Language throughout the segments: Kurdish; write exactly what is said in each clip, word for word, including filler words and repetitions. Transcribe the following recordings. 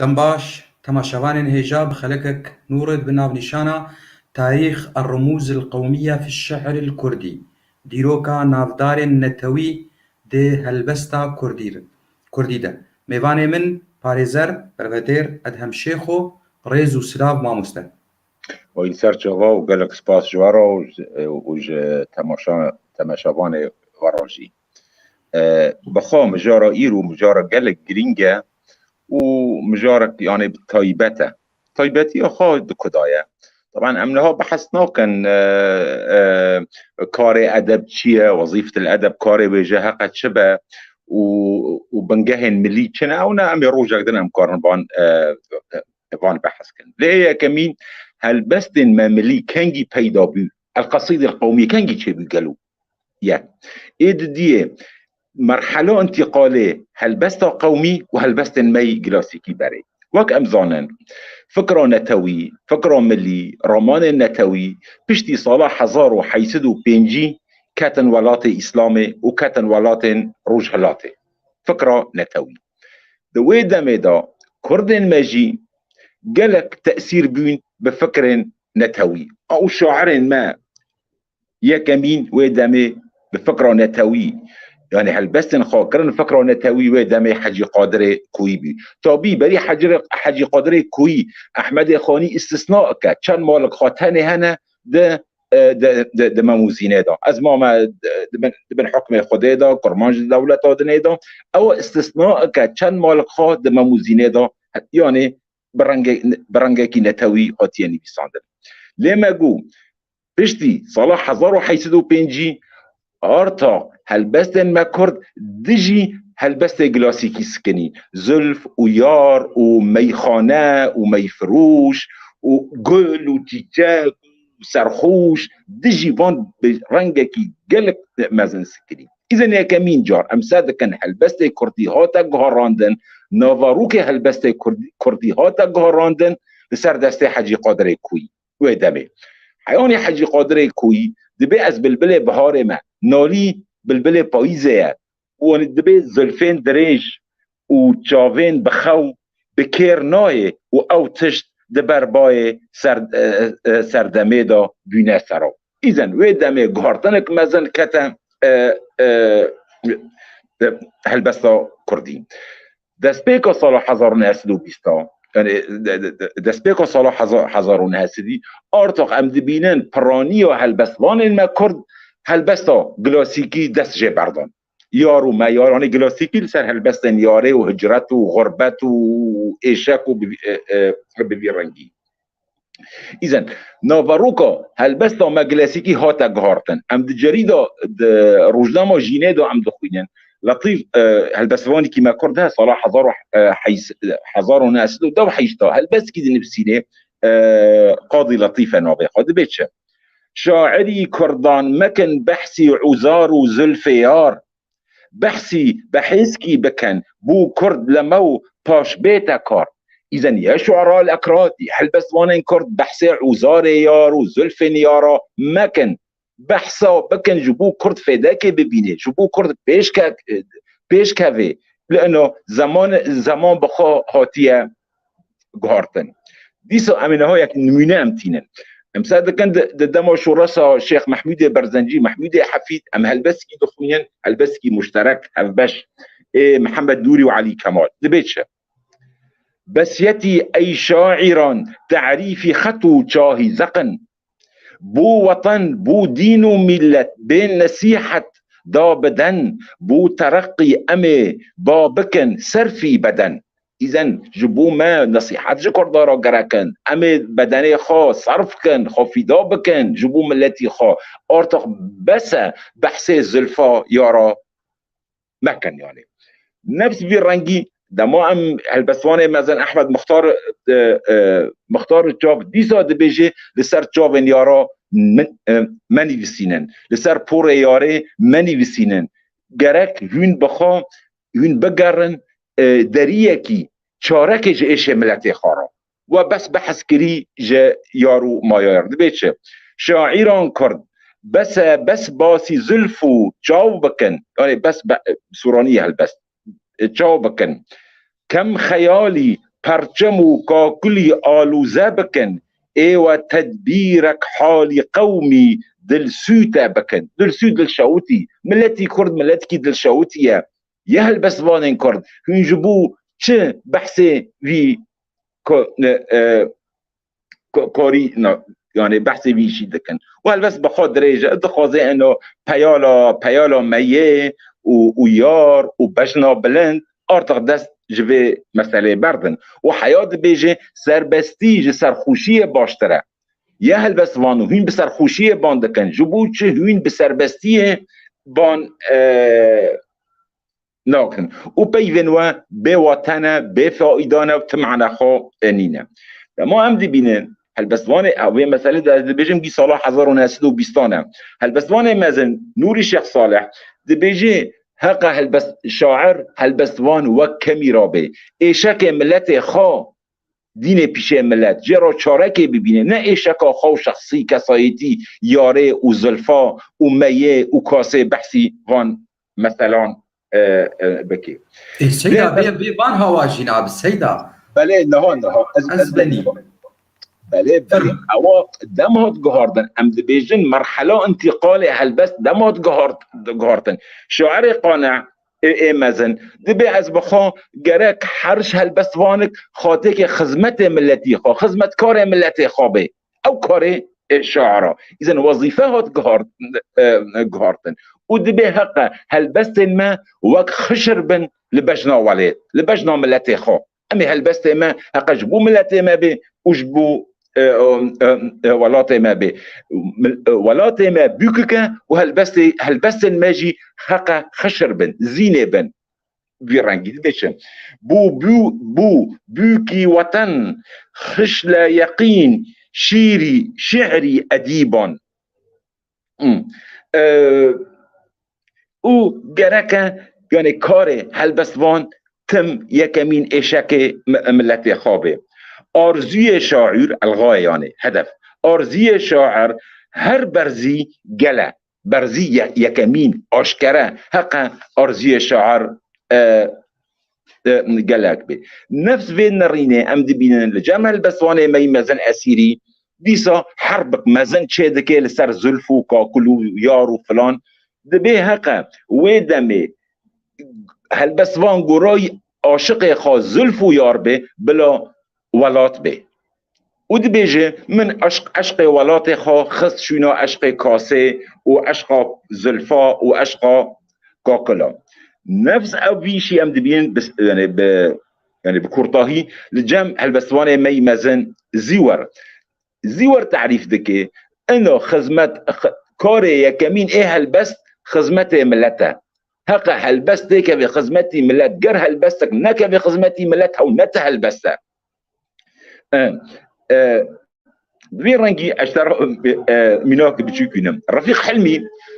Dem baş, temaşevanên hêja, bi xelekek nû re di bin navnîşana Tarîx er-Rumûz el-Qewmiye fi Şe'ril Kurdî, dîroka navdarên netewî di helbesta Kurdî, Kurdî de. Mêvanê min, parêzer, perwedêr Edhem Şêxo, rêz û silav mamoste. Wayî ser çava û gelek spas ji we re û ji, û ji temaşa-, temaşevanê we re jî. E, bi xwe mijara îro mijara gelek girîng e û mijarek, yanî, taybet e. Taybetiya xwe di ku de ye? Taban em niha behs nakin, e, e, karê edeb çi ye, wezîfetil edeb, karê wê ji heqe çi be û, û bingehên milî çi ne, ew ne, em ê rojek din em karin van, e, e, van behs kin. Lê yekemîn, helbestên me milî kengî peyda bû? El-Qesîdel Qewmî kengî çêbû gelo? Yek. Ê didiyê, merhela întîqalê helbesta qewmî û helbestên me yî klasîkî berê. Wek em zanin, fikra netewî, fikra milî, ramanên netewî piştî sala hezar û heyt sed û pêncî ketin welatê Îslamê û ketin welatên Rojhilatê. Fikra netewî. Di wê demê de Kurdên me jî gelek tesîr bûn bi fikrên netewî. Ew şairên me yekemîn wê demê bi fikra netewî, yanî helbestên xwe kirin fikra netewî, wê demê Hecî Qadirê Koyî bû. Tabî berî Hecî, Hecî Qadirê Koyî, Ehmedê Xanî îstisna ke, çend malik xwe tenê hene di, e, di, di, di Mem û Zînê de. Ez mame di, di bin, di bin hukmê Xwedê de, kurmanc di dewleta dinê de. Ew îstisna ke çend malik xwe di Mem û Zînê de, yanî bi renge-, bi rengekî netewî hatiye nivîsandin. Lê me got, piştî sala hezar û heyt sed û pêncî arta helbestên me kurd dijî helbestê klasîkî sikinî. Zulf û yar û meyxane û meyfirûş û gul û çîçek û serxûş dijî van bi rengekî gelek mezin sikinî. Îzin yekemîn car em sed dikin helbestê kurdî hate guherandin, navarokê helbestê kurdî, kurdî hate guherandin li ser destê Hecî Qadirê Koyî. Wê demê. Heyanî Hecî Qadirê Koyî dibê ez bilbilê biharê me, nalî bilbilê payîzê ye. Û dibê zilfên dirêj û çavên bi xew, bi kêr nayê û ew tişt di ber bayê ser, e, e, serdemê de bûne sera. Îzen wê demê guhartinek mezin kete, e, e, e, helbesta kurdî. Destpêka sala hezar û neh sed û bîst, yanî, de, de, de, destpêka sala heza-, hezar û neh sedî, artox em dibînin piraniya helbestvanên me kurd helbesta klasîkî dest jê berdan. Yar û me, yaranê klasîkî li ser helbestên yarê û hicret û xurbet û êşek û bi, e, e, bi vî rengî. Îzen, naveroka helbesta me klasîkî hate guhartin. Em di cerîda, di rojnama Jînê de em dixwînin. Letîf, e, helbestvanekî me kurd e, sala hezar û, e, heyt, hezar û neh sed û deh û heşta helbestekî dinivîsînê, e, Qadî Letîf e navê xwe. Dibê çi? Şairî kurdan mekin behsî ûzar û zulfê yar. Behsî behêzkî bikin, bû kurd lemew paş bête kar. Îzen ye şuara el-ekradî, helbestvanên kurd behsê ûzarê yar û zulfên yara mekin. Behsa bikin ji bo kurd fêdekê bibînê, ji bo kurd pêşke-, pêşkevê. Li ino zeman, zeman bi xwe hatiye guhartin. Dîsa em ê niha yek nimûne em tînin. Em ser dikin di, di dema şoreşa Şêx Mehmûdê Berzencî, Mehmûdê Hefîd, em helbestkî dixwînin, helbestkî muşterek, hevbeş, ê Mihemed Nûrî û Elî Kemal. Dibê çi? Besiyetî ey şaîran, terîfî xet û çahî zeqin. Bo weten, bo dîn û mîlet, bên nesîhet da biden, bo tereqî em ê ba bikin, serfî beden. Îzen ji bo me nesîhet ji Kurda re gerek in. Em ê bedenê xwe serf kin, xwe fîda bikin ji bo miletî xwe. Artix bes e behsê zilfa yara mekin yanî. Nefs vî rengî, dema em helbestvanê mezin Ehmed Muxtar, e, e, Muxtar Çav dîsa dibêje li ser çavên yara min, e, me nivîsînin. Li ser porê yarê me nivîsînin. Gerek hûn bi xwe, hûn bigerin, e, deriyekî çarekê ji êşê miletê xwe re. We bes behs kirî ji yar û mayar. Dibê çi? Şaîran kurd, bes e, bes basî zilf û çav bikin. Yanî bes be-, sûranî helbest. E, çav bikin. Kem xeyalî perçem û kakulî alûze bikin, ê we tedbîrek halî qewmî dilsûte bikin. Dilsût, dilşewitî. Miletî Kurd miletikî dilşewitî ye. Yê helbestvanên Kurd, hûn ji bo çi behsê vî ko-, e, e, ko-, korî, na, yani behsê vî jî dikin. Û helbest bi xwe dirêj e, dixwaze eno peyala, peyala meyê û, û yar û bejna bilind artık dest ji vê meselê berdin. Û heya dibêje serbestî ji serxweşiyê baştir e. Ya helbestvan û hûn bi serxweşiyê ban dikin, ji bo çi hûn bi serbestiyê ban, e, nakin. Û peyvên we bê wate ne, bê faîda ne û ti mane xwe nîne. Dema em dibînin, helbestvanê, ew vê meselê de ez dibêjim, vî sala hezar û neh sed û bîstan e. Helbestvanê mezin Nûrî Şêx Salih dibêje, heqa helbest, şair, helbestvan wek kemî rabê. Êşekê miletê xwe dînê pîşê milet, jê re çarekê bibîne, ne êşeka xwe û şexsî, kesayetî, yarê û zilfa û meyê û kasê behsî van meselan, e, e, bike. Ê, Seyda, Lê bê, bê van hawa jî nabi, Seyda. Belê, niha, niha. Ez, Ez ez benî. benî. Belê, belê. Fırm. Ewa dem hat guhardin. Em dibêjin merhela intîqalê helbest dem hat guhart-, guhartin. Şairê qane ê, ê mezin. Dibê ez bi xwe gerek her ji helbestvanik xatêkê xizmetê miletî xwe, xizmetkarê miletê xwe bê. Ew karê, ê, şaira. Îzen wezîfe hat guhart-, e, guhartin. Û dibê heqe helbestên me wek xişir bin li bejna welê, li bejna miletê xwe. Em ê helbestê me heqe ji bo miletê me bê û ji bo, e, e, e, e, welatê me bê. Mil-, e, welatê me bûkike û helbestê, helbestên me jî heqe xişir bin, zînê bin. Vî rengî dibê çi? Bû, bû, bû, bûkî weten, xişle yeqîn, şîrî, şi'rî edîban. Hmm. E, û gereke, yani karê helbestvan tim yekemîn êşekê mi-, miletê xwe bê. Arzuyê şair, elxayê yani hedef. Arzuyê şair her berzî gele. Berzî ye-, yekemîn, aşkere, heqe arzuyê şair, e, e, gelek bê. Nefs vê nerînê em dibînin li cem helbestvanê me yî mezin Esîrî, dîsa herbik mezin çê dike li ser zulf û kakul û yar û filan. Dibê heqe wê demê helbestvan gorayî aşiqê xwe zulf û yar bê, bila welat bê. Û dibêje, min eşq, eşqê welatê xwe xist şûna eşqê kasê û eşqa zulfa û eşqa kakila. Nefs ev vî işî em dibînin bi, yani bi, yani bi kurtahî li cem helbestvanê me yî mezin Zîwer. Zîwer tarîf dike, ino xizmet, x-, karê yekemîn ê helbest xizmetê milet e. Heqe helbest têkeve xizmetî milet, ger helbestek nekeve xizmetî milet, hew ne ti helbest e. E, e, vî rengî ez te re, e, mînak biçûk bînim. Refîq Hilmî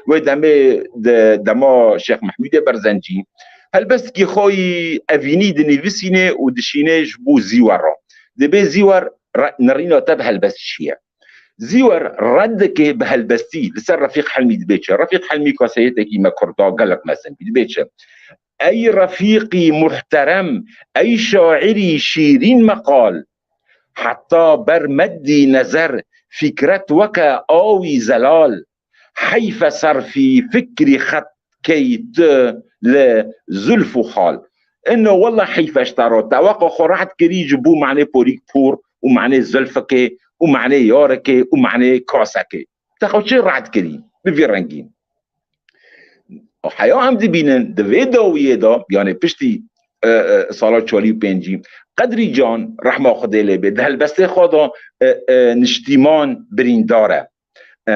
wê demê de, dema Şêx Mehmûdê Berzencî helbestekî xwe yî evînî dinivîsînê û dişînê ji bo Zîwer re. Dibê Zîwer re-, nerîna te bi helbest çi ye? Zîwer red dike bi helbestî, li ser Refîq Hilmî dibê çi? Refîq Hilmî kaseyetêkî me kurda gelek mezin bî. Dibê çi? Ey refîqî muhterem, ey şairî şîrîn meqal, heta ber meddî nezer, fîkret weke awî zelal, heyfe serfî fikrî xet key tu li zulf û xal. Ino wela heyfe ji te re, te weqa xwe rehet kirî ji bo manê porîk por û manê zulfikê û manê yarekê û manê kasekê. Te xwe çi rehet kirî? Bi vî rengî. Heya em dibînin di vê dawiyê de, yani piştî, e, e, sala çarî û pêncî, Qedrî Can, rehma Xwedê lê bê, di helbestê xwe de, e, e, niştîman birîndar e. E,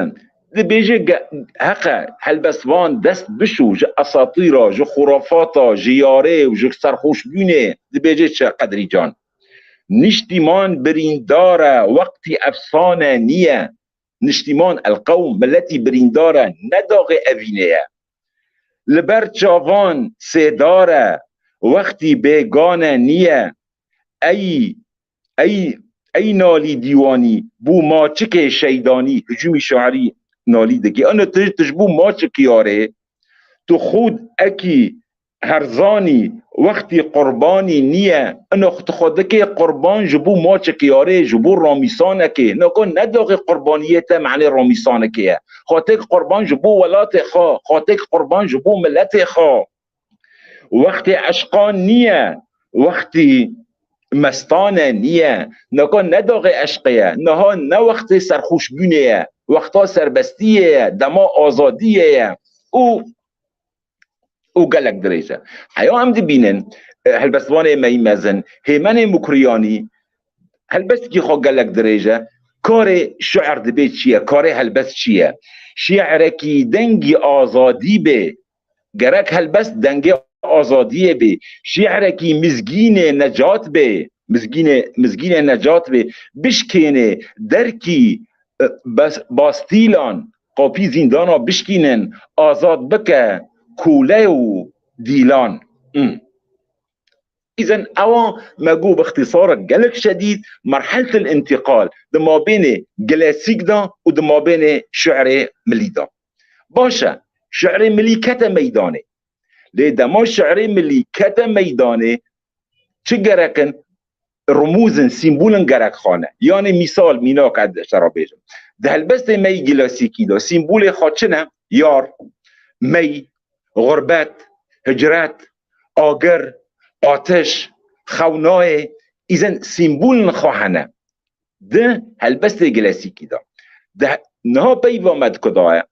dibêje ge-, heqe helbestvan dest bişû ji esatîra, ji xurafata, ji yarê û ji serxweşbûnê, dibêje çi Qedrî Can? Niştîman birîndar e, wextî efsane niye. Niştîman, el qewm, miletî birîndar e, ne daxê evînê ye. Li ber çavan sêdar e, wextî bêgane niye. Ey, ey, ey nalî dîwanî, bû maçikê şeydanî, hicûmî şairî nalî dikî. Eno tu, tu ji bo maçik yarê, tu xûd ekî herzanî Wextî qurbanî niye. Ino xwe dikê qurban ji bo maçek yarê, ji bo ramîsanekê. Nako ne daxê qurbaniyê te manê ramîsanekê ye. Xwe têk qurban ji bo welatê xwe, xwe têk qurban ji bo miletê xwe. Wextê eşqan niye, wextî mestane niye. Nako ne daxê eşqê ye. Niha ne wextê serxweşbûnê ye. Wexta serbestiyê ye, dema azadiyê ye. Û û gelek dirêj e. Heya em dibînin, e, helbestvanê me yî mezin, Hêmenê Mukriyanî, helbestekî xwe gelek dirêj e. Karê şiir dibê çi ye? Karê helbest çi ye? Şiirekî dengî azadî bê. Gerek helbest dengê azadiyê bê. Şiirekî mizgînê necat bê. Mizgînê, mizgînê necat bê. Bişkênê derkî, e, bas-, bastîlan, qapî zîndana bişkînin, azad bike kole û dîlan. Hmm. Îzen ewa me got bi ixtîsarek gelek şedîd merheltil întîqal di mabênê klasîk de û di mabênê şiirê milî de. Baş e, şiirê milî kete meydanê. Lê dema şiirê milî kete meydanê, çi gerek in? Rumûzin, sîmbolin gerek xane. Yanî mîsal, mînak ez ji te re bêjim. Di helbestê me yî klasîkî de sîmbolê xwe çi ne? Yar, mey, xurbet, hicret, agir, atiş, xewnayê, îzen sîmbolin xwe hene. Di helbestê klasîkî de. Di he-, niha peyva me di ku de ye?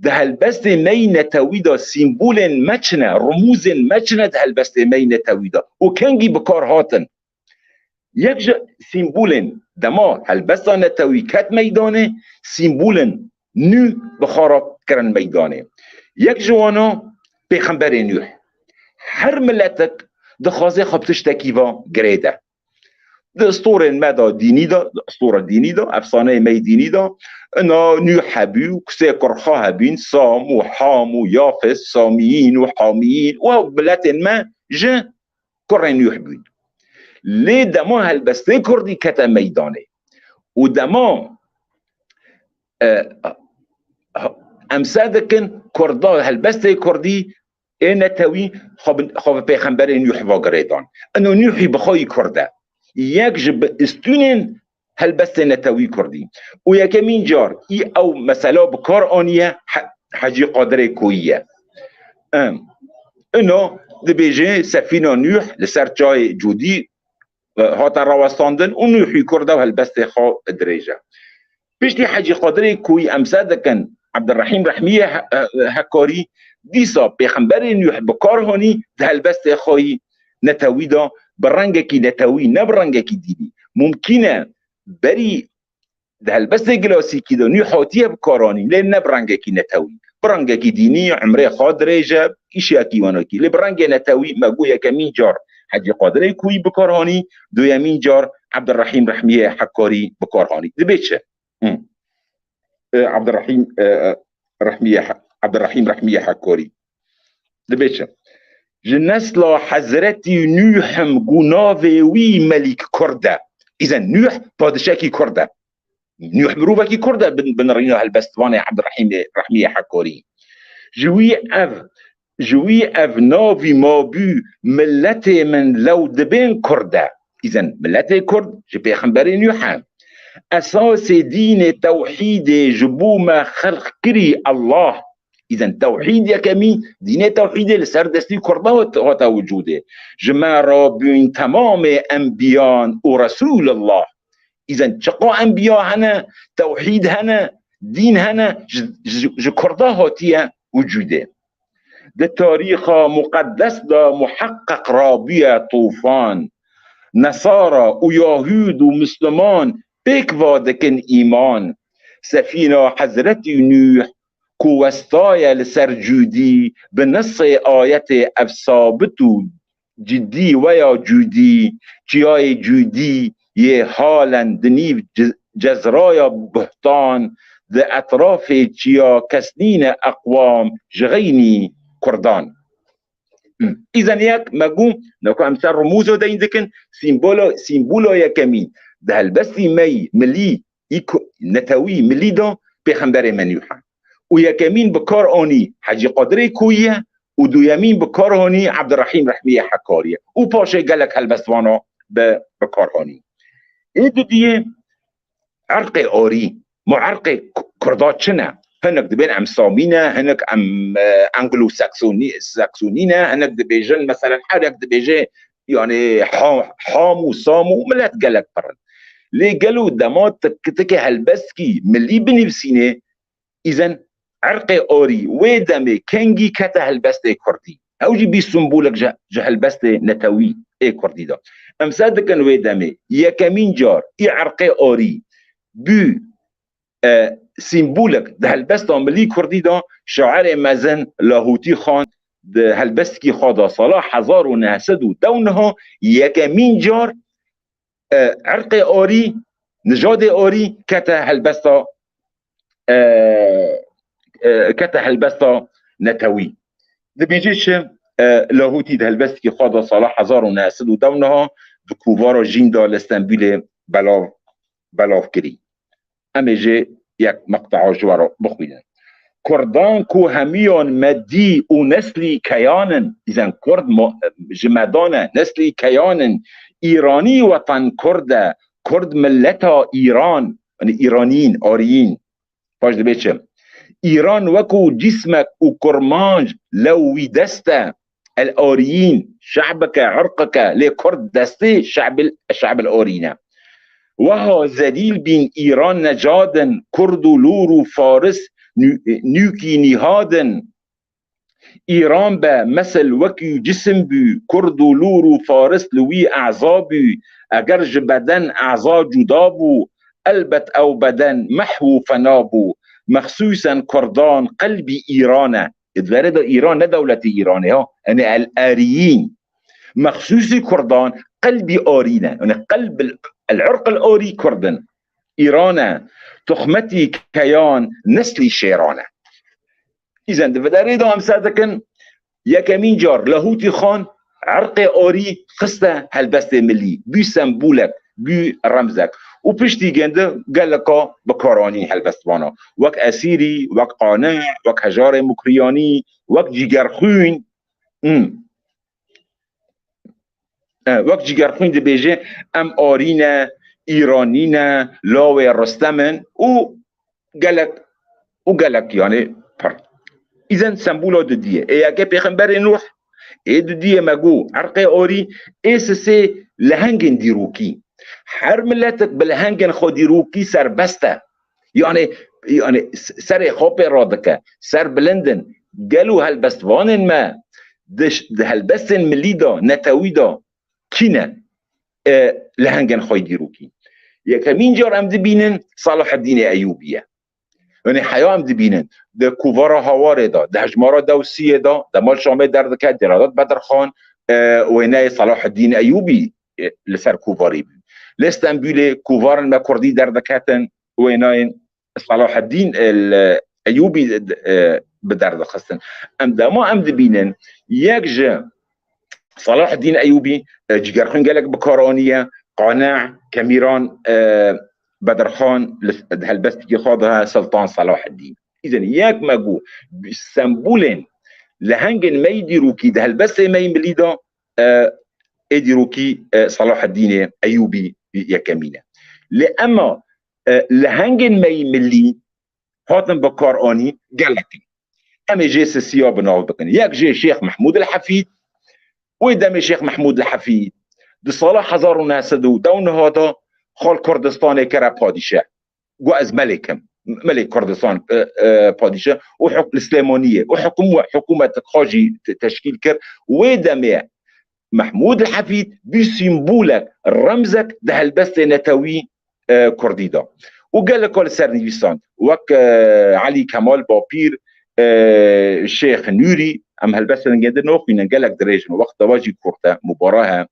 Di helbestê me yî netewî de sîmbolên me çi ne, rumûzên me çi ne di helbestê me yî netewî de? Û kengî bi kar hatin? Yek ji sîmbolên dema helbesta netewî ket meydanê, sîmbolên nû bi xwe re kirin meydanê. Yek ji wana Pêxemberê Nûh. Her miletek dixwaze xwe bi tiştekî ve girêde. Di istorên me de dînî de, di istora dînî de, efsaneyê me yê dînî de, ina Nûh hebû, kusê kurxa hebîn, Sam û Ham û Yafes, Samiyîn û Hamiyîn û ew miletên me ji kurê Nûh bûn. Lê dema helbestê kurdî kete meydanê û dema, e, em se dikin kurda helbestê kurdî ê netewî xwe bi, xwe bi pêxemberê Nûh ve girêdan. Ino Nûhî bi xwe yî kurd e. Yek ji bi istûnên helbestê netewî kurdî. Û yekemîn car î ew mesela bi kar aniye He-, Hecî Qadirê Koyî ye. Em, ino dibêje Sefîna Nûh li ser çayê Cûdî, e, hate rawestandin û Nûhî kurd ew helbestê xwe dirêje. Piştî Hecî Qadirê Koyî em se dikin Ebdirehîm Rehmiyê He-, e, Hekarî, dîsa pêxemberê Nûh bi kar hanî di helbestê xwe yî netewî de bi rengekî netewî, ne bi rengekî dînî. Mumkîn e berî di helbestê klasîkî de Nûh hatiye bi kar hanî, lê ne bi rengekî netewî. Bi rengekî dînî, emrê xwe dirêj e, îşekî wenekî. Lê bi rengê netewî me got yekemîn car Hecî Qadirê Koyî bi kar hanî, duyemîn car Ebdirehîm Rehmiyê Hekarî bi kar hanî. Dibê çi? Hı. E, Abdurrahîm, e, e, Rehmiyê He-, Abdurrahîm Rehmiyê Hekarî. Dibê çi? Ji nesla Hezretî Nûh im, ku navê wî Melîk Kurd e. Îzen Nûh padişekî Kurd e. Nûh mirovekî Kurd e, bin, binirîna helbestvanê Abdurrahîmê Rehmiyê Hekarî. Ji wî ev, ji wî ev navî mabû, miletê min lew dibên Kurd e. Îzen miletê Kurd ji pêxemberê Nûh e. Esasê dînê tewhîdê ji bo me xelq kirî Allah. Îzen tewhîd yekemî, dînê tewhîdê li ser destî Kurda hat-, hate wicûdê. Ji me re bûn temamê enbiyan û Resûlullah. Îzen çiqa enbiya hene, tewhîd hene, dîn hene, ji, ji, ji Kurda hatiye wicûdê. Di tarîxa muqeddes de muheqqeq rabûye tûfan. Nesara û Yahûd û Misliman pêk va dikin îman. Sefîna Hezretî Nûh ku westaye li ser Cûdî, bi nesê ayetê ev sabit û cidî weya Cûdî, çiyayê Cûdî yê halen di nîv ce-, cezraya Buhtan, di etrafê çiya kes nîne eqwam ji xeynî Kurdan. Îzen yek me got, nako em ser rumûzo deyn dikin, sîmbolo, sîmbolo yekemîn di helbestî me yî milî, î ku-, netewî milî de pêxemberê me Nûh e. Û yekemîn bi kar anî Hecî Qadirê Koyî ye û duyemîn bi kar hanî Ebdirehîm Rehmiyê Hekariyê û paşê gelek helbestvana bi, bi kar hanî. Ê dudiyê erqê arî, ma erqê K-, Kurda çi ne? Hinek dibên em Samî ne, hinek em, e, Anglo-Saksonî, Saksonî ne, hinek dibêjin, meselen, herek dibêje, yani, ha-, Ham û Sam û milet gelek pir in. Lê gelo dema tu kitike helbestkî milî binivîsînê, îzen erqê arî wê demê kengî kete helbestê kurdî. Ew jî bî simbolek ji, ji helbestê netewî ê kurdî de. Em se dikin wê demê yekemîn car î erqê arî bû, e, simbolek di helbesta milî kurdî de şairê mezin Lahûtî Xan di helbestekî xwe de sala hezar û neh sed û deh û neh yekemîn car, e, erqê arî, nijadê arî kete helbesta, e, e, kete helbesta netewî. Dibêje çi? E, Lahûtî di helbestekî xwe de sala hezar û neh sed û deh û neh di kovara Jîn de li Stenbûlê belav, belav kirî. Em ê jê yek meqtea ji we re bixwînin. Kurdan ku hemiyan me dî û neslî keyan in, îzen Kurd mo-, ji me dan e, neslî keyan in, Îranî wetan Kurd e, Kurd milleta Îran, yani Îranîn, Ariyîn. Paş dibê çi? Îran wekû cîsmek û kurmanc lew wî dest e, el Ariyîn, şe'beke, irqeke, lê Kurd destê şe'bil, şe'bil Ariyîn e. Weha zelîl bîn Îran necad in, Kurd û Lûr û Faris nû-, nûkî nîhad in. Îran be mesil wekî cisim bû, Kurd û Lûr û Faris li wî e'za bû. Eger ji beden e'za cuda bû, elbet ew beden mehw û fena bû. Mexsûsen Kurdan qelbî Îran e. Di verê de Îran ne dewletê Îranê ha. Yani el Ariyîn. Mexsûsî Kurdan qelbî Arî ne. Yani qelb el, el irq el Arî Kurd in. Îran e. Toxmetî keyan, neslî şêran e. Îzen di vê derê de em ser dikin, yekemîn car Lahûtî Xan erqê Arî xiste helbestê milî, bû sembolek, bû remzek. Û piştî gende geleka bi kar anî helbestvana. Wek Esîrî, wek Qane, wek Hejarê Mukriyanî, wek Cîgerxwîn. Hmm. E, wek Cîgerxwîn dibêje, em Arî ne, Îranî ne, lawê Rustem in û gelek û gelek, yani pir. Îzen sembola dudiyê. Ê yekê Pêxemberê Nuh, ê dudiyê me got, erqê Arî, ê sisê lehengên dîrokî. Her miletek bi lehengên xwe dîrokî serbest e. Yani, yani s-, serê xwe pê radike, ser bilind in. Gelo helbestvanên me di ş-, di helbestên milî de, netewî de kî ne, e, lehengên xwe yê dîrokî? Yekemîn car em dibînin Salaheddînê Eyûbî ye. Yani heya em dibînin di kovara Hawarê de, di hejmara Dewsiyê de, Demal Şamê derdike, Dêradad Bedirxan, e, wêneyê Salaheddîn Eyûbî, e, li ser kovarê bû. Li Stenbûlê kovarên me kurdî derdiketin, wêneyên Salaheddîn el Eyûbî, e, bi derdixistin. Em dema em dibînin, yek ji Salaheddîn Eyûbî, e, Cîgerxwîn gelek bi kar aniye, Qane, Kemîran, e, Bedirxan li, di helbestekî xwe de he, Siltan Salaheddîn. Îzen yek me got, sembolên lehengên me yî dîrokî di helbestê me yî milî de, e, ê dîrokî, e, Salaheddînê Eyûbî yekemîn e. Lê ema, e, lehengên me yî milî hatin bi kar anî gelek in. Em ê jê sisiya bi nav bikin. Yek jê Şêx Mehmûd el Hefîd, wê demê Şêx Mehmûd el Hefîd di sala hezar û neh sed û deh û neh de xal Kurdistanê kire padîşe. Got ez melêk im. Melêk Kurdistan, e, e, padîşe û huk-, li Silêmaniyê û hukum-, hikûmetek xwe jî te-, teşkîl kir. Wê demê Mehmûd el Hefîd bî sîmbolek, remzek di helbestê netewî, e, kurdî de. Û geleka li ser nivîsand, wek, e, Elî Kemal Bapîr, e, Şêx Nûrî, em helbestên gêndî naxwînin, gelek dirêj in, wext deva jî kurt e, mubare he.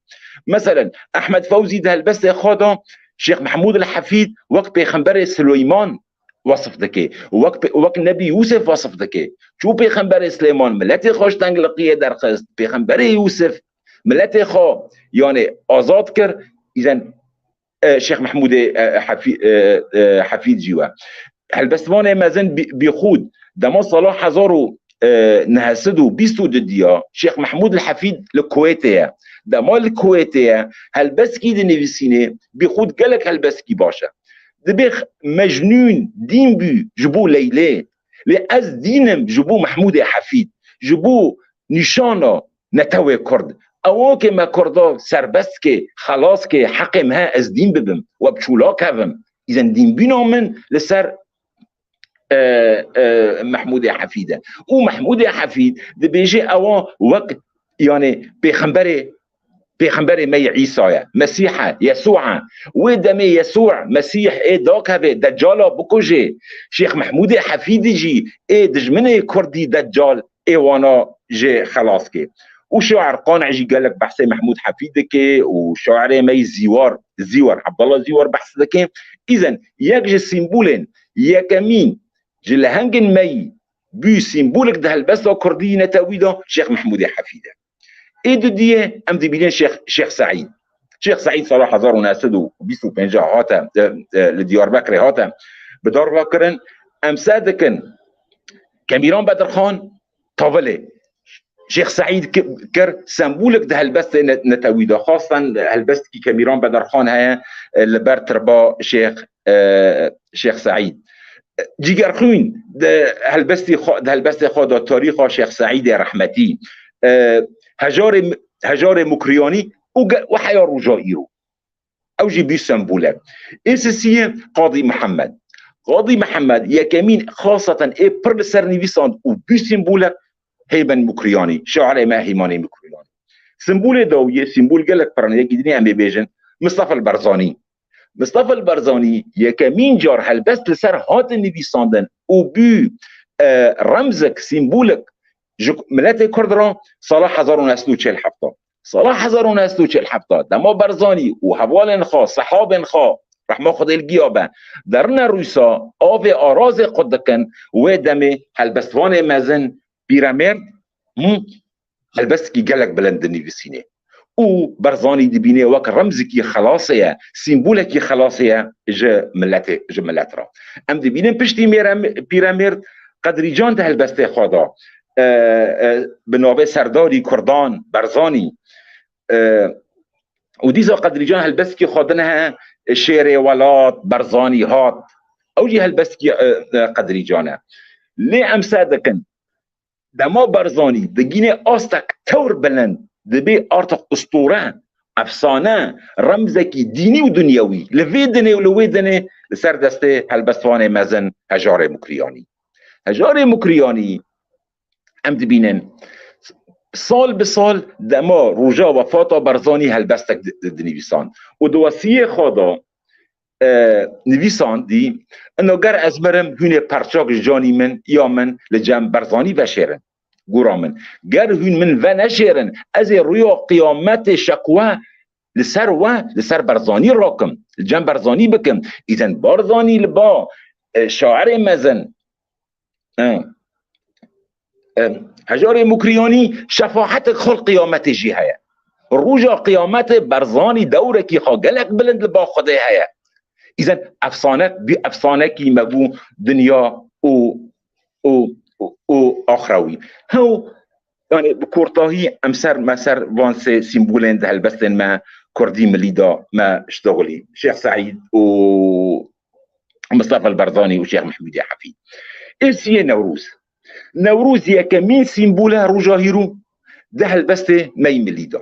Meselen, Ehmed Fewzî di helbestê xwe de Şêx Mehmûd el Hefîd wek Pêxemberê Sileyman wesif dike. Wek pe-, wek Nebî Yûsif wesif dike. Çû Pêxemberê Silêman miletê xwe ji tengliqiyê derxist. Pêxemberê Yûsif miletê xwe, yani, azad kir. Îzen, e, Şêx Mehmûdê, e, Hefî-, e, e, Hefîd jî we. Helbestvanê mezin Bî-, Bîxûd, dema sala hezar û e, neh sed û bîst û du diya, Şêx Mehmûd el Hefîd li Kuwêtê ye. Dema li Kuwêtê ye, helbestkî dinivîsînê, bî xwe gelek helbestkî baş e. Dibê x-, Mecnûn dîn bû ji bo Leylê. Lê ez dîn im ji bo Mehmûdê Hefîd, ji bo nîşana netewê Kurd. Ewa ke me Kurda serbest ke, xelas ke, heqê me he ez dîn bibim, we bi çûla kevim. Îzen dînbîna min li ser, e, e, Mehmûdê Hefîd e. Û Mehmûdê Hefîd dibêje ewa wek, yani, pêxemberê, pêxemberê me yê Îsa ye, Mesîh e, Yesû e. Wê demê Yesû, Mesîh ê dakeve, Deccala bikuje. Şêx Mehmûdê Hefîdî jî ê dijminê Kurdî Deccal ê wana jê xelas ke. Û şair Qanî jî gelek behsê Mehmûd Hefîd dike û şairê me yî Zîwar, Zîwar, Abdullah Zîwar behs dike. Îzen yek ji sîmbolên yekemîn ji lehengên me yî bû sîmbolek di helbesta Kurdî netewî de Şêx Mehmûdê Hefîd e. Ê dudiyê em dibînin Şêx, Şêx Seîd. Şêx Seîd sala hezar û neh sed û bîst û pênc hate, e, e, li Diyarbekirê hate bi dar ve kirin. Em seh dikin Kemîran Bedirxan tavilê Şêx Seîd ki-, kir sembolek di helbestê ne-, netewî de. Xasten helbestekî Kemîran Bedirxan heye, e, li ber tirba Şêx, e, Şêx Seîd. Cîgerxwîn di helbestî xwe, di helbestê xwe de tarîxa Şêx Seîdê rehmetî, e, hejarê, hejarê Mukriyanî û ge-, û heya roja îro. Ew jî bî sembolek. Ê sisiyê Qadî Mihemed. Qadî Mihemed yekemîn xaseten ê pir li ser nivîsand û bî sembolek Heyben Mukriyanî, şairê me Heymanê Mukriyanî. Sembolê dawiyê, sembol gelek pir in, yekî dinê em ê bêjin, Mistefa Barzanî. Mistefa Barzanî yekemîn car helbest li ser hatin nivîsandin û bû, e, remzek, sîmbolek ji miletê Kurd re sala hezar û neh sed û çel heft. Sala hezar û neh sed û çel heft, dema Barzanî û hevalên xwe, sehabên xwe, rehma Xwedê li giya be, derine Rûsa, avê arazê qut dikin, wê demê helbestvanê mezin, pîremêrd, him, helbestekî gelek bilind dinivîsînê. Û Barzanî dibînê wek remzekî xelasê ye, sîmbolekî xelasê ye ji miletê, ji milet re. Em dibînin piştî mêre, pîremêrd Qedrîcan di helbestê xwe de, e, e, bi navê Serdarî Kurdan, Barzanî, e, û dîsa Qedrîcan helbestekî xwe din heye, Şêrê Welat, Barzanî hat. Ew jî helbestekî, e, e, Qedrîcan e. Lê em seh dikin, dema Barzanî digîne astek tewr bilind, dibê artık ustore, efsane, remzekî dînî û dinyewî li vê dinê û li wê dinê li ser destê helbestvanê mezin Hejarê Mukriyanî. Hejarê Mukriyanî, em dibînin, sal bi sal dema roja wefata Barzanî helbestek di-, di-, dinivîsan û di wesiyê xwe de, e, nivîsandî, ino ger ez mirim, hûn ê perçak ji canî min ya min li cem Barzanî veşêrin. Gora min. Ger hûn min veneşêrin, ez ê rûya qiyametê şekwe li ser we, li ser Barzanî rakim, li cem Barzanî bikim. Îzen Barzanî li ba, e, şairê mezin, e, e, Hejarê Mukriyanî şefaetek xwe li qiyametê jî heye. Roja qiyametê Barzanî dewrekî xwe gelek bilind li ba Xwedê heye. Îzen efsane, bî efsanekî me bû dinya û, û, û, û axrewî. Hew, yani bi kortahî em ser, me ser van sê sîmbolên di helbestên me kurdî milî de me ştixulî. Şêx Seîd û Mistefa Barzanî û Şêx Mehmûdê Hefîd. Ê siyê Newroz. Newroz yekemîn sîmbol e roja hîro di helbestê me yî milî de.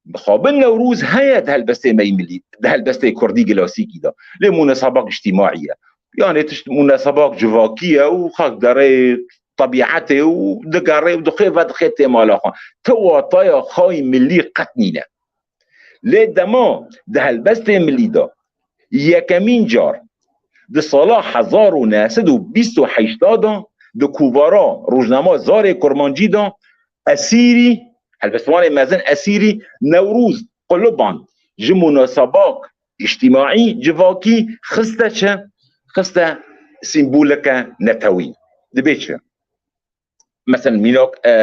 Mixabin Newroz heye di helbestê me yî milî, di helbestê kurdî klasîkî de. Lê munesebak îctîmaî ye. Yani tişt munesebak civakî ye û xelk derê tebîetê û digerê û dixê vedixê tê mala xwe. Ti wataya xwe yî milî qet nîne. Lê dema di helbestê milî de yekemîn car di sala hezar û neh sed û bîst û heşt de di kovara rojnama Zarê Kurmancî de Esîrî, helbestvanê mezin Esîrî Newroz quliband ji munesebak îctîmaî, civakî xiste çi? Xiste sîmboleke netewî. Dibê çi? Mesela mînak, e,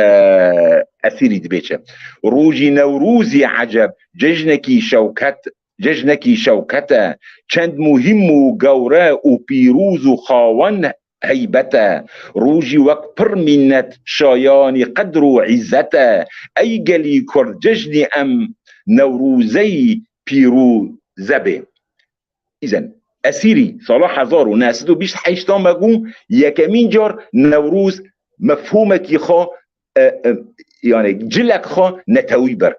Esîrî dibê çi? Rojî Newrozî eceb, cejnekî şewket, cejnekî şewket e, çend muhîm û gewre û pîroz û xawen heybet e. Rojî wek pir mînet şayanî qedr û îzzet e. Ey gelî Kurd cejnî em Newrozey pîroze bê. Îzen Esîrî sala hezar û neh sed û bîst heşt me got, yekemîn car Newroz mefhûmekî xwe, e, e, yani cilek xwe netewî bir.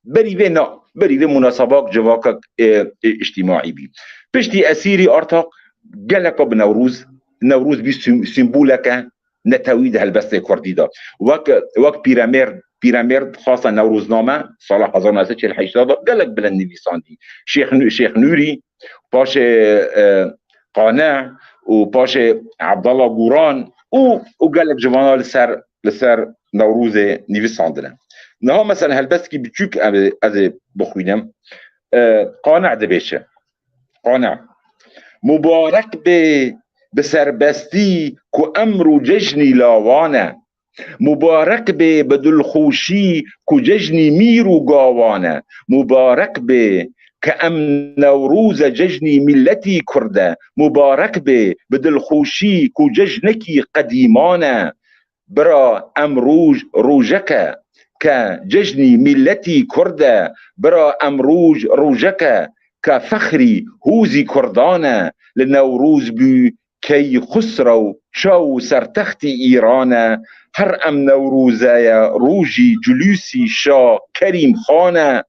Berî vê na, berî vê munasebak civakek, e, e, îctîmaî bî. Piştî Esîrî artak geleka bi Newroz, Newroz bî sim-, sîmboleke netewî di helbestê kurdî de. Wek, wek Pîremêrd, Pîremêrd xwasa Newrozname sala hezar neh sed çil heşt de gelek bilind nivîsandî. Şêx Nû-, Şêx Nûrî, paşê, e, Qane û paşê Abdallah Guran û, û gelek civana li ser, li ser Newrozê nivîsandine. Niha mesela helbestekî biçûk em ê, ez ê bixwînim. E, Qane dibêje. Qane. Mubarek bê bi serbestî ku emro cejnî lawan e. Mubarek bê bi dilxweşî ku cejnî mîr û gawan e. Mubarek bê ke em Newroz e cejnî mîletî Kurd e. Mubarek bê bi dilxweşî ku cejnekî qedîman e. Bira em roj rojek e ke cejnî mîletî Kurd e. Bira em roj rojek e ke fexrî hûzî Kurdan e. Li Newroz bû Keyxusrew çaw û sertextî Îran e, her em Newroze ye rojî culûsî Şa Kerîm Xan e.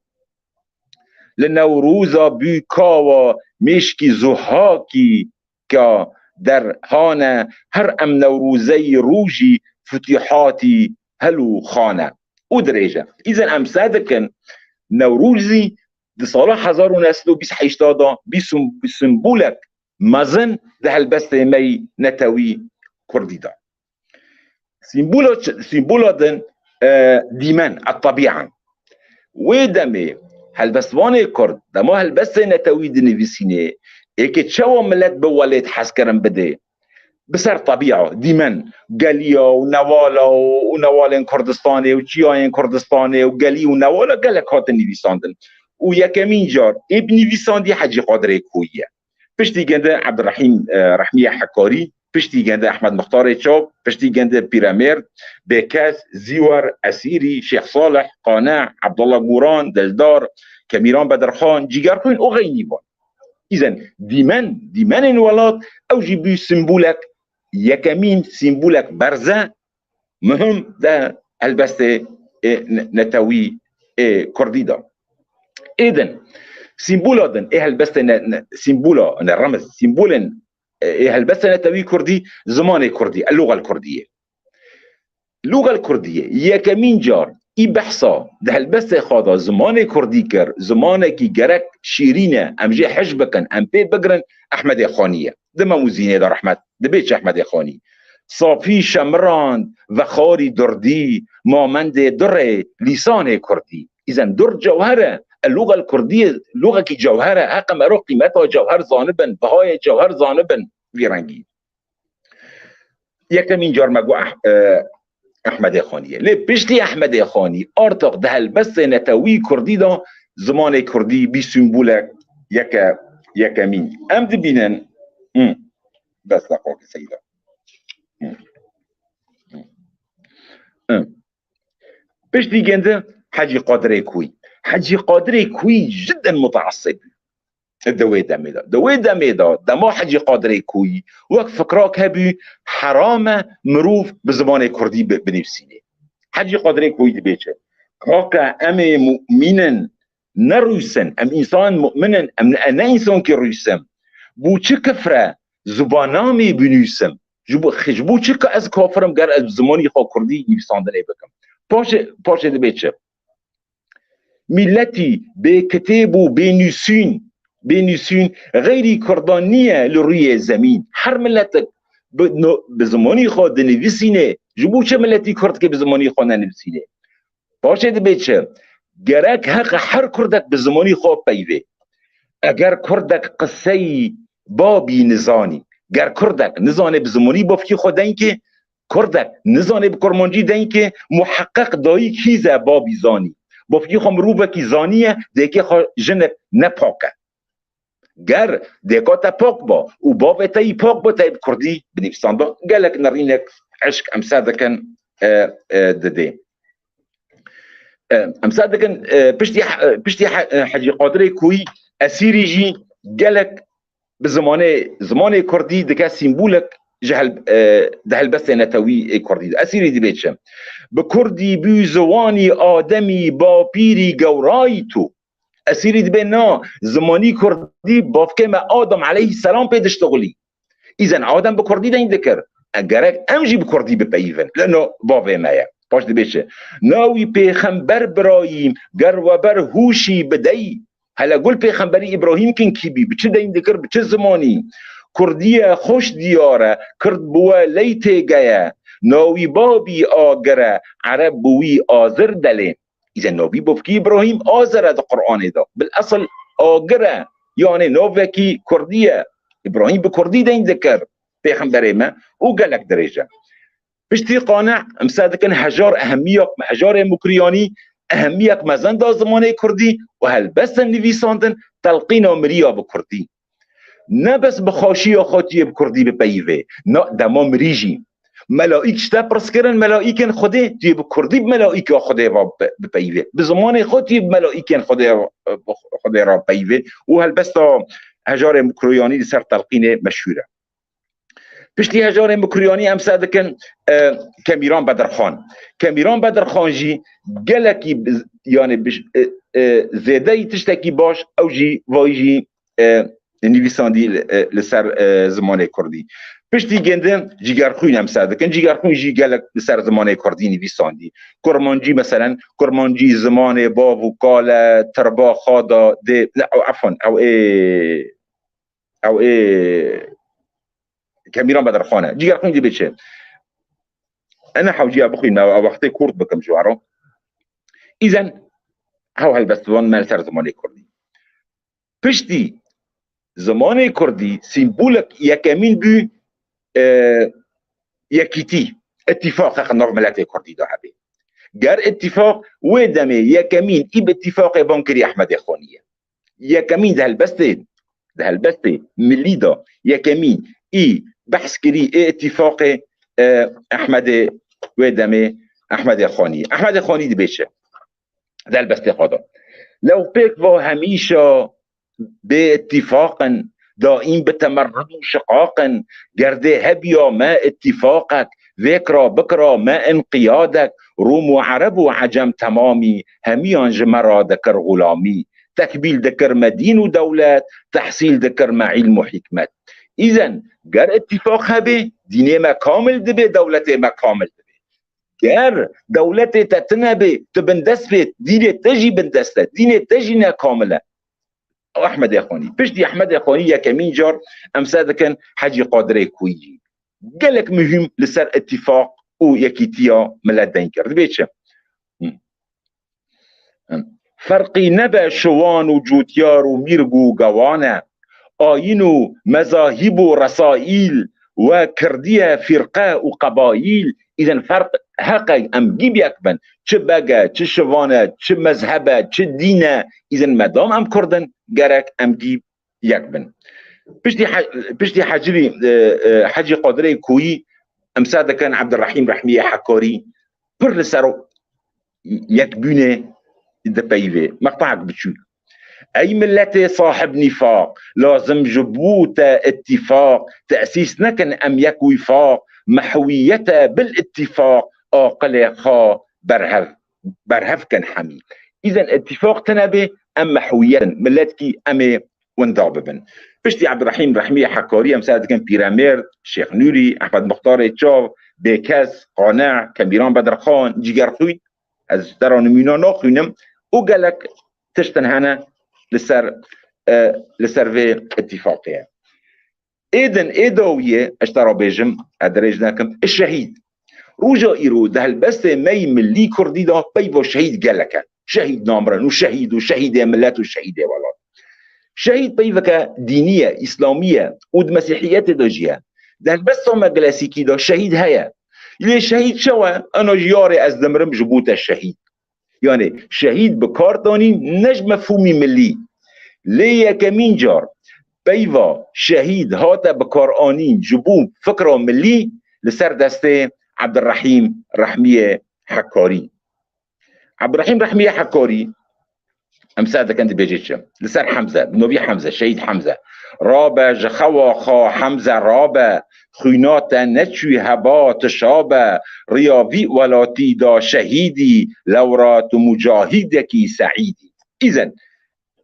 Li Newroza bû kawa mêşkî zuhakî ka derhan e, her em Newrozeyî rojî futîhatî Hel û Xan e. Û dirêje. Îzen em seh dikin, Newrozî di sala hezar û neh sed û bîst heşt de bî sim-, simbolek mezin di helbestê me yî netewî kurdî de. Sîmbola çi-, sîmbola din, e, dîmen, et-tebîa. Wê demê helbestvanê kurd, dema helbestê netewî dinivîsînê, ê ke çawa milet bi welêt hezkirin bidê, bi ser tebîa, dîmen, geliya û newala û, û newalên Kurdistanê û çiyayên Kurdistanê û gelî û newala gelek hatin nivîsandin. Û yekemîn car ê binivîsandî Hecî Qadirê Koyî ye. Piştî gende Ebdirehîm, e, Rehmîya Hekarî, piştî gende Ehmed Mixtarê Çap, piştî gende Pîremêrd, Bêkes, Zîwer, Esîrî, Şêx Salih, Qane, Ebdullah Guran, Dildar, Kemîran Bedirxan, Cîgerxwîn û xeynî van. Îzen dîmen, dîmenên welat, ew jî bû sîmbolek, yekemîn sîmbolek berze, muhim de helbestê ê ne-, netewî ê kurdî de. Ê din, sîmbola din ê helbestê ne-, ne-, sîmbola, ne remiz, sîmbolên, e, ê helbestê netewî kurdî, zimanê kurdî, el-lûgel kurdî ye. Lûgel kurdî ye. Yekemîn car î behsa di helbestê xwe de zimanê kurdî kir, zimanekî gerek şîrîn e, em jê hej bikin, em pê bigirin, Ehmedê Xanî ye. Di Mem û Zînê de rehmet, dibê çi Ehmedê Xanî. Safî şemirand, vexarî durdî, mamendê durê, lîsanê kurdî. Îzen dur cewher e, e, lûgel kurdî, lûgekî cewher e, heqe mero qîmeta cewher zanibin, bihayê cewher zanibin, vî rengî. Yekemîn car me got Eh-, e, Ehmedê Xanî ye. Lê piştî Ehmedê Xanî, artak di helbestê netewî kurdî de zimanê kurdî bî sîmbolek yeke-, yekemîn. Em dibînin, hı, bes deqakê seyda. Hı. Hı. Hı. Piştî gende Hecî Qadirê Koyî. Hecî Qadirê Koyî jidden muteessib bû. Di wê demê de. Di wê demê de, dema Hecî Qadirê Koyî wek fikrak hebû, heram e mirov bi zimanê kurdî bi-, binivîsînê. Hecî Qadirê Koyî dibê çi? Kake em ê mumîn in, ne rûs in. Em însanên mumîn in. Em ne, ne însankî rûs in. Bo çi kifr e zibanamê binûsim? Ji bo, ji bo çi ka ez kafir im ger ez bi zimanî xwe kurdî nivîsandinê bikim? Paşê, paşê dibê çi? Mîletî bê kitêb û bê nûsîn, bê nûsîn xeyrî kurdan niye li rûyê zemîn. Her miletek bi no-, bi zimanî xwe dinivîsînê. Ji bo çi miletî kurdkê bi zimanî xwe nenivîsînê? Paşê dibê çi? Gerek heqe her kurdek bi zimanî xwe peyvê. Eger kurdek qiseyî babî nizanî, ger kurdek nizanê bi zimanî bavkî xwe denkê, kurdek nizanê bi kurmancî denkê, muheqeq dayîk hîze babî zanî. Bavkî xwe mirovekî zanî ye, dayikê xwe jinek ne pak e. Ger dêka te pak ba û bavê te yî pak ba, te yê bi kurdî binivîsanda, gelek nerînek, eşk em ser dikin, e, e, didê. E, em ser dikin, e, piştî he-, e, piştî he-, e, Hecî Qadirê Koyî, Esîrî jî gelek bi zimanê, zimanê kurdî dike sîmbolek ji hel-, e, di helbestê netewî ê kurdî de. Esîrî dibê çi? Bi kurdî bû ziwanî Ademî, bapîrî gewrayî tu. Esîrî dibê na, zimanî kurdî bavkê me Adam aleyhisselam pê diştixulî. Îzen Adem bi kurdî deyn dikir. E, gerek em jî bi kurdî bipeyivin. Leno bavê me ye. Paş dibê çi? Na wî pêxember birayî, ger we ber hûşî bideyî. Hele gul pêxemberî Îbrahîm kinkî bî, bi çi deyn dikir, bi çi zimanî? Kurdî ye xweş diyar e, kird bi we ley têgeye. Na wî babî agir e, ereb bi wî azir delê. Îzen navî bavkî Îbrahîm Azer e di Qur'anê de. Bil esil agir e. Yanê navekî kurdî ye. Îbrahîm bi kurdî deyn dikir pêxemberê me û gelek dirêj e. Piştî qane em ser dikin hejar ehemiyak, hejarê Mukriyanî ehemiyek mezin da zimanê kurdî û helbestên nivîsandin telqîna miriya bi kurdî. Ne bes bi xaşiya xwe tu yê bi kurdî bipeyivê, na dema mirî jî. Melaîk ji te pirs kirin, melaîkên Xwedê, tu yê bi kurdî bi melaîka Xwedê ve bi-, bipeyivê. Bi zimanê xwe tu yê bi melaîkên Xwedê, Xwedê re bipeyivê. Û helbesta hejarê Mukriyanî li ser telqînê meşhûr e. Piştî hejarê Mukriyanî em ser dikin, e, Kemîran Bedirxan. Kemîran Bedirxan jî gelekî bi-, yanî bi-, e, e, zêdeyî tiştekî baş ew jî vayî jî, e, nivîsandî li, e, li ser, e, zimanê kurdî. Piştî gindi Cîgerxwîn em ser dikin. Cîgerxwîn jî gelek li ser zimanê kurdî nivîsandî. Kurmancî meselen, kurmancî zimanê bav û kal e, tirba xada dê, ne, ew, efwan, ew ê, ew ê Kemîran Bedirxan e. Cîgerxwîn dibê çi? Ene hewciya bixwînim, ew wextê kurt bikim ji waro. Îzen hew helbestvan me li ser zimanê kurdî. Piştî zimanê kurdî sîmbolek yekemîn bû, e, yekîtî, îtîfaq heq nav miletê kurdî de hebe. Ger îtîfaq wê demê yekemîn î bi îtîfaqê van kirî Ehmedê Xanî ye. Yekemîn di helbestê, di helbestê milî de yekemîn î behs kirî ê îtîfaqê, e, Ehmedê wê demê Ehmedê Xanî. Ehmedê Xanî dibê çi? Di helbestê xwe de. Lew pêk va hemîşa bê îtîfaq in, daîm bi temerrud û şiqaq in, ger dê hebiya me îtîfaqek, vêk ra bikira me înqiyadek, Rûm û Ereb û Ecem temamî, hemiyan ji me ra dikir xulamî. Tekbîl dikir me dîn û dewlet, tehsîl dikir me îlm û hîkmet. Îzen, ger îtîfaq hebê, dînê me kamil dibê, dewletê me kamil dibê. Ger dewletê te tune bê, tu bindest bê, dînê te jî bindest e, dînê te jî ne kamil e. Ehmedê Xanî. Piştî Ehmedê Xanî yekemîn car em ser dikin Hecî Qadirê Koyî. Gelek muhîm li ser îtîfaq û yekîtiya milet deyn kir. Dibê çi? Hı. Ferqî nebe şiwan û cûtyar û mîrg û gewan e. Ayîn û mezahîb û resaîl we kirdiye fîrqe û qebayîl. Îzen ferq heqe em gî bi yek bin. Çi beg e, çi şivan e, çi mezheb e, çi dîn e. Îzen medam em kurd in, gerek em gî yek bin. Piştî he-, piştî Hecirî, e, e, Hecî Qadirê Koyî em ser dikin Ebdirrehîm Rehmiyê Hekarî pir li ser yekbûnê dipeyivê. Meqtahek biçûk. Ey milletê sahib nîfaq, lazim ji bo te îtîfaq, tesîs nekin em yek wîfaq, mehwiyete bil îtîfaq, aqilê xwe berhev, berhev kin hemî. Îzen îtîfaq tune bê, em mehwiyet in, miletkî em ê winda bibin. Piştî Ebdirehîm Rehmî Hekarî em ser dikin Pîremêrd, Şêx Nûrî, Ehmed Muxtarê Çav, Bêkes, Qane, Kemîran Bedirxan, Cîgerxwîn, ez ji te re nimûna naxwînim û gelek tiştin hene li ser, e, li ser vê îtîfaqê ye. Ê din, ê dawiyê, ez te re bêjim, ez dirêj nekim, şehîd. Roja îro di helbestê me yî milî kurdî de peyva şehîd gelek e. Şehîd namirin û şehîd û şehîdê milet û şehîdê welat. Şehîd peyveke dînî ye, îslamî ye û di mesîhiyetê de jî ye. Di helbesta me klasîkî de şehîd heye. Lê şehîd çawa? Ana ji yarê ez dimirim ji bo te şehîd. Yanî şehîd bi kar danîn ne ji mefhûmî milî. Lê yekemîn car peyva şehîd hate bikaranîn ji bo fikra milî li ser destê Ebdirehîm Rehmiyê Hekkarî. Ebdirehîm Rehmiyê Hekkarî, em ser dikin dibêje çi? Li ser Hemze, bi novî Hemze, şehîd Hemze. Rabe ji xewa xwe Hemze rabe, xwîna te neçû heba tu şabe, riya vî welatî da şehîdî, lewra tu mucahîdekî seîdî. Îzen,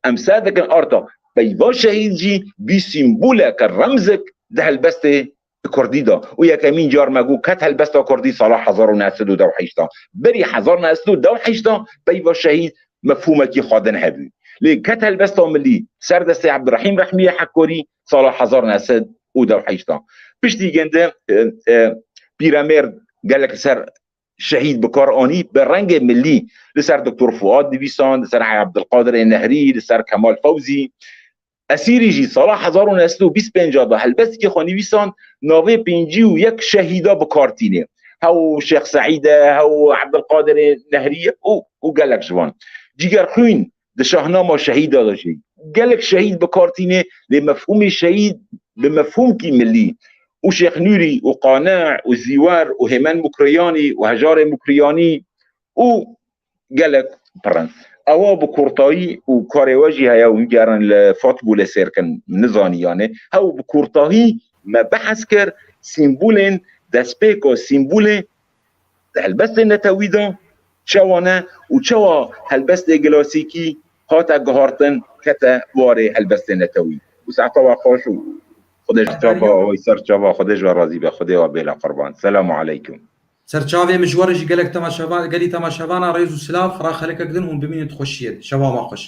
em ser dikin arta peyva şehîd jî bî sîmboleke remzik di helbestê kurdî de. Û yekemîn car me got ket helbesta kurdî sala hezar û neh sed û deh û heşt a. Berî hezar neh sed û deh û heşt a peyva şehîd mefhûmekî xwe din hebû. Lê ket helbesta milî ser destê Ebdirehîm Rehmiyê Hekkarî sala hezar neh sed û deh û heşt a. Piştî gende, e, e, pîremêr gelek ser şehîd bi kar anî, bi rengê milî li ser Doktor Fuad nivîsand, li ser Ebdilqadirê Nehrî, li ser Kemal Fewzî. Esîrî jî sala hezar û neh sed û bîst pênc de helbestekî xwe nivîsand, navê pêncî û yek şehîda bi kar tîne. Hew Şêx Seîd e, hew Ebdilqadirê Nehrî ye û, û gelek ji wan. Cîgerxwîn di Şahnama Şehîda de jî gelek şehîd bi kar tîne, lê mefhûmê şehîd bi mefhûmkî milî û Şêx Nûrî û Qane û Zîwer û Hêmen Mukriyanî û Hejarê Mukriyanî û gelek pir in. Ewa bi kurtayî û karê we jî heye û gerin li Fatbûlê sêr kin, nizanî yanê. Hew bi kurtahî me behs kir, sîmbolên, destpêka sîmbolê di helbestên netewî de çawa ne û çawa helbestê klasîkî hate guhartin, kete warê helbestên netewî. Û saeta we xweş û Xwedê ji çava, oy ser çava, Xwedê ji we razî be, Xwedê we bêle qurban. Selamu aleykum. Ser çavê min ji we re jî gelek temaşevan, gelî temaşevana rêz û silav, xira xelekek din hûn bimînin di xweşiyê de. Şeva me xweş.